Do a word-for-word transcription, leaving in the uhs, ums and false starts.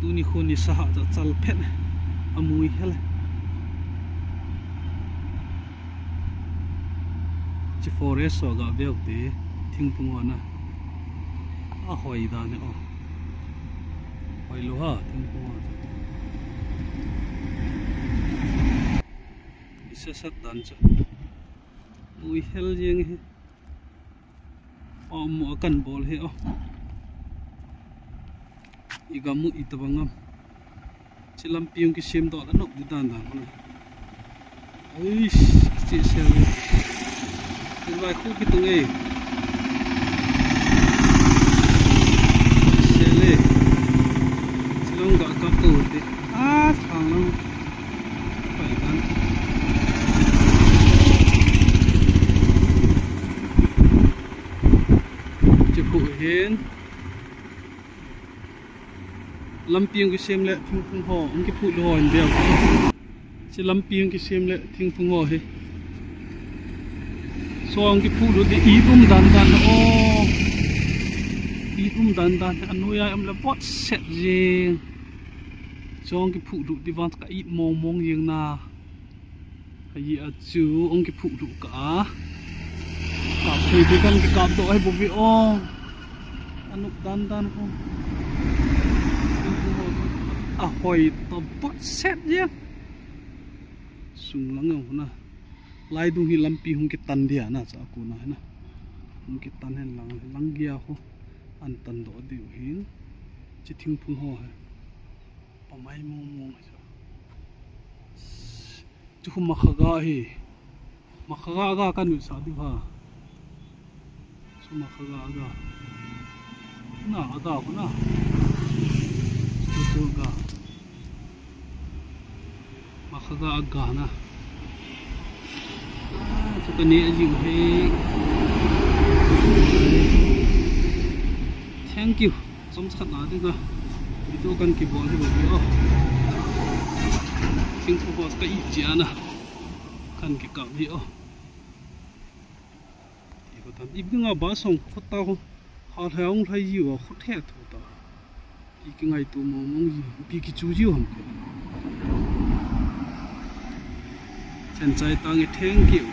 Tuni khu nisa hah cha chal phet. Amui hel. Chi forest so ga veu te thingphung ho na. Ahoi dan e o. Hoi lou ha thingphung ho. Isa sat dan cha. Mui hel jeng hi. Amu akan bol hi o. I gam u i tabang am. Chi lampi hung kisem doh la nop di dan dan. Eish, chi sel. Chi vai khu kitung e. Sel e. Chi long ga kap to te. A, thang lang. Pai dan. Chi khu hin. Lampi hung kisem le thingphung ho, hung kiphuh lou ho in bel. Chi lampi hung kisem le thingphung ho hi. So hung kiphuh lou di i um dan dan o. I um dan dan, anoi a um le vot set jeng. So hung kiphuh lou di van ka i mong mong jeng na. Ahi a chu hung kiphuh lou ka a. Kap thei te kan kikap doh ahi bou ve o. Anop dan dan ko. Ahoi ta vot set jeng. Sung lang jong na. Lai dung hi lampi hung kitan dia na cha ko na na. Hung kitan hen lang, lang gei a ho. An tan doh diu hin. Chi thingphung ho hi. Pamai mong mong hi. Chu khu makhaga hi. Makhaga aga kan u sa diu ha. Chu makhaga aga. Na aga khu na. Chu chu aga. Makhaga aga na. Ah, chu kani ajiu hi. Thank you. Chomcha khat na dinga video kan kibol hi bou hi o. Thingphung ho ka i chia na. Kan kikap hi o. I ko tan. I dinga ba song khut ta ho. Ha lhai ong lhai jiu a khut he tho ta. I kingaito mong mong ji. Pi kichu jiu ham. Chen chai tang e, thank you.